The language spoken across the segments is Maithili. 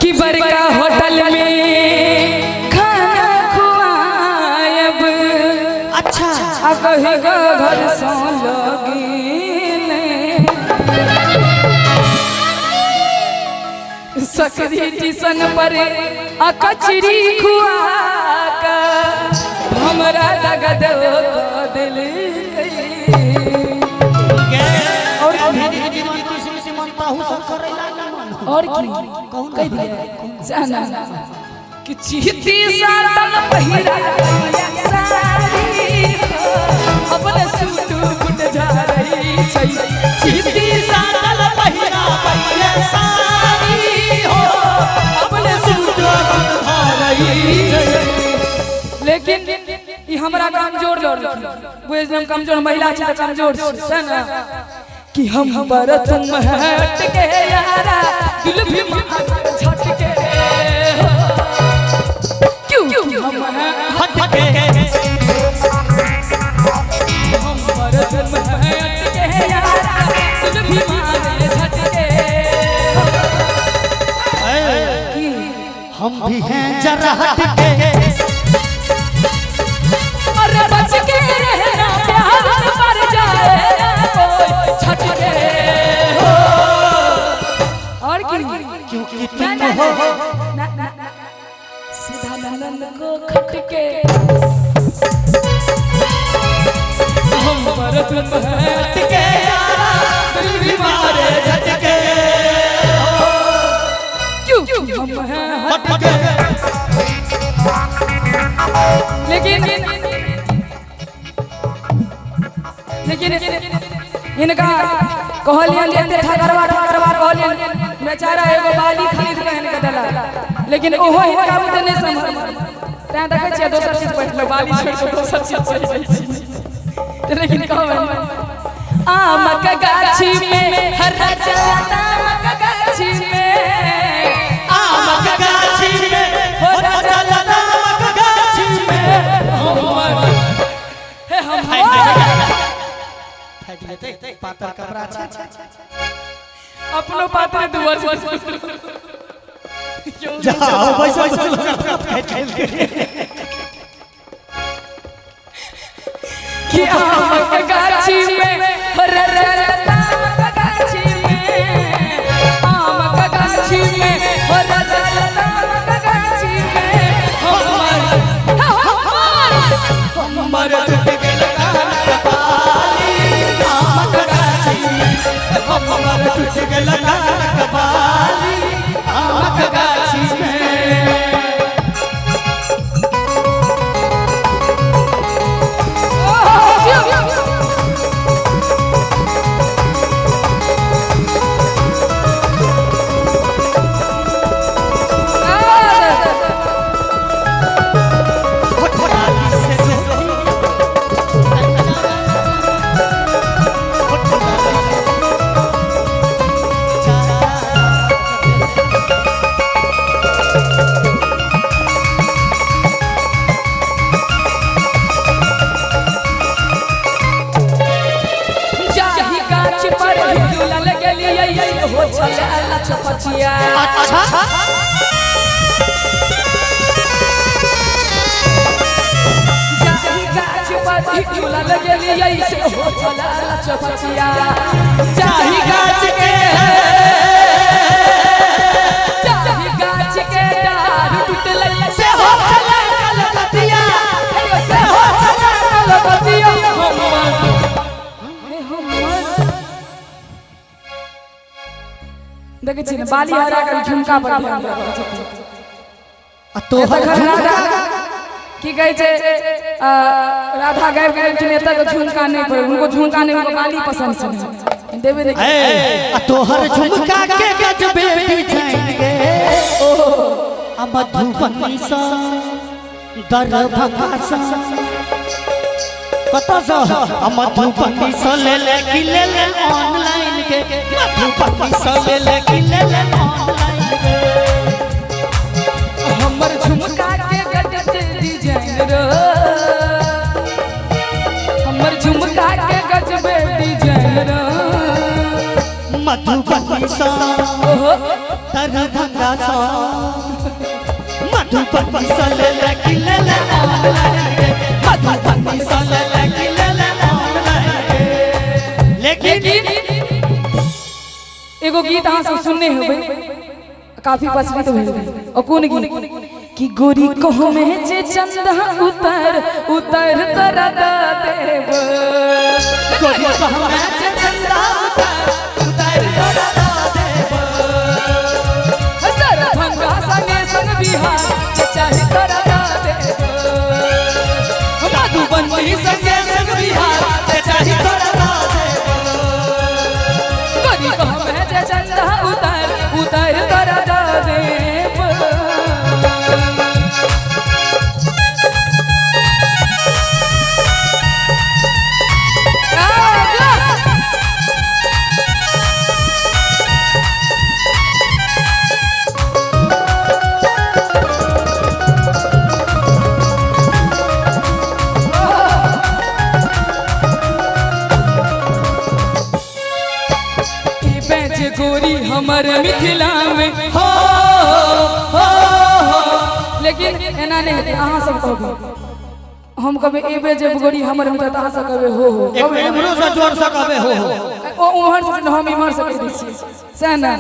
कि बड़का होटल में खाना खुआयब। अच्छा। आ कही गो घर सो लगिने सकरी टिसन पर आ कचरी खुआ का हमरा दगा दो दिल। और जीवन किसी से मनता हूँ सब करेला ना मन। और की कह दिया जाना कि चीती सातन पहिरा साड़ी हो, अपने सूट बुट जा रही छै। चीती सातन पहिरा पहिरा साड़ी हो, अपने सूट बुट जा रही छै। लेकिन ई हमरा कमजोर जोर बुझ, हम कमजोर महिला छी तऽ कमजोर छी से ना कि हम पर तुम हट के यारा दिल भी मार झटके हो। क्यों हम हैं हट के, हम पर तुम हट के यारा दिल भी मार झटके हो। की हम भी हैं जरा हट के। अरे बच के रहना, प्यार में मर जाए कोई झटके हो। और की क्योंकि ना, तुम ना, हो ना, ना, ना, सीधा नंदन को खटके। हम पर तुम हट के यारा दिल भी मारे झटके। क्यों हम हैं हट के। लेकिन लेकिन इनका कहलियन एते ठकरवा ठकरवा कहलियन, बेचारा एगो बाली खरीद के इनका देला, लेकिन ओहो हिनका बुते नहि समझ। तैं देखै छियै दोसर चीज बैठलो, बाली छोड़ि कऽ दोसर चीज चलि जाइ छी। तऽ लेकिन कहबै आमक गाछी में हरा जाता, आमक गाछी में, आमक गाछी में हो हो राजा आमक गाछी में हमर हे हमर फाटि जेतै, पातर कपड़ा छै। अपनो पात्र दुआर जाओ बैसल फाटि के। कि आमक गाछी में हो राजा, आमक गाछी में, आमक गाछी में हो राजा, आमक गाछी में हमर हमर हमर टूट गेल कानक बाली आमक गाछी में, हमर टूट गेल कानक बाली आमक गाछी में। होठलाली से जोड़ी, होठलाली से जाहि गाछ पर झूलल गेलियै हो छला छपचिया। अच्छा। जाहि गाछ पर झूलल गेलियै से हो छला छपचिया। जाहि गाछ के, जाहि गाछ के डार टूटलै से हो छला कलकतिया, से हो छला कलकतिया। हमर हे हमर देखै छी ने बाली हरा के झुमका पर ध्यान दऽ रहल छथिन। आ तोहर तखन झुमका राधा की कहै छै, राधा गाबि गेलखिन एतऽ के झुमका नहि पर, हुनको झुमका नहि, हुनको बाली पसन्द छनि, देबे नहि। ए, आ तोहर झुमका के गजबे डिजाइन के, आ मधुबनी सा दरभंगा सा कतऽ सँ, आ मधुबनी सँ ले ले की ले ले ऑनलाइन के, मधुबनी सँ ले ले की ले ले ऑनलाइन के। हमर झुमका के गजब डिजाइन रो, हमर झुमका के गजब डिजाइन रो। मधुबनी सँ ओहो। दरभंगा सँ मधुबनी सँ ले ले कि ले ले ऑनलाइन गे, मधुबनी सँ ले ले कि ले ले ऑनलाइन गे। लेकिन एगो गीत अहाँ सब सुनने होबै, काफी प्रचलित भेल। और कोन गीत? कि गोरी कहो में जे चंदा उतर उतर तोरा द देब, गोरी कहो में जे चंदा उतर उतर तोरा द देब, दरभंगा संगे संग बिहार जे चाहे तोरा द देब, मधुबनी संगे संग बिहार जे चाहे तोरा द देब, गोरी कहो में जे चंदा उतर उतर तोरा द देब। गोरी हमर मिथिला में हो हो हो, लेकिन एना नहीं हेतै। अहाँ सब कहबै, हम कहबै एबे जे गोरी हमर मिथिला, तऽ अहाँ सब कहबै हो हो। एक इम्हरो से जोर से कहबै हो हो। ओ उम्हर से, हम इम्हर से कहि दै छियै, सएह ने?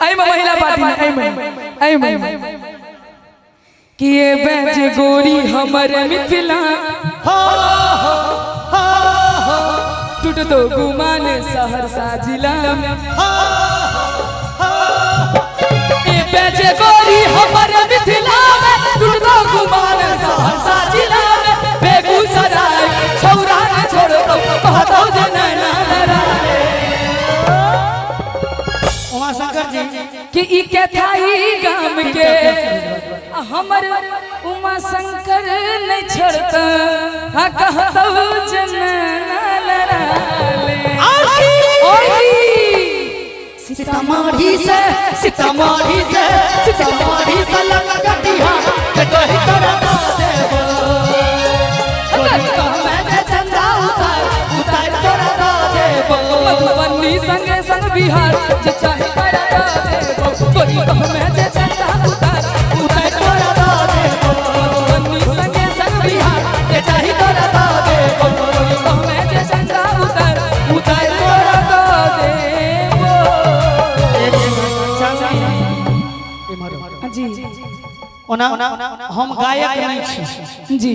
एहिमे महिला पार्टी नहि, एहिमे एहिमे कि एबे जे गोरी हमर मिथिला हो हो हो हो, टूटतो गुमान सहरसा जिला में हो हो। एबे जे गोरी हमर मिथिला में टूटतो गुमान सहरसा जिला में, बेगूसराय छौरा ने छोड़तो कहतो जे नैना लड़ाए। उमाशंकर जी कि ई कथाई गाम के हमर उमा शंकर नहीं छोड़ता, हाँ कहतो जे नैना लड़ाले। सीतामढ़ी से सीतामढ़ी से सीतामढ़ी से लगा कटिहा के कही तोरा द देबो, चंदा उतार उतार तोरा द देबो, मधुबनी संगे संग बिहार जे चाहे तोरा द देबो, गोरी कहमे जे चंदा उतार उतार तोरा द देबो, मधुबनी संगे संग बिहार जे चाहे तोरा द देबो, गोरी कहमे जे चंदा उतार उतार तोरा द देबो। इम्हर जी ओना हम गायक नहीं छी जी,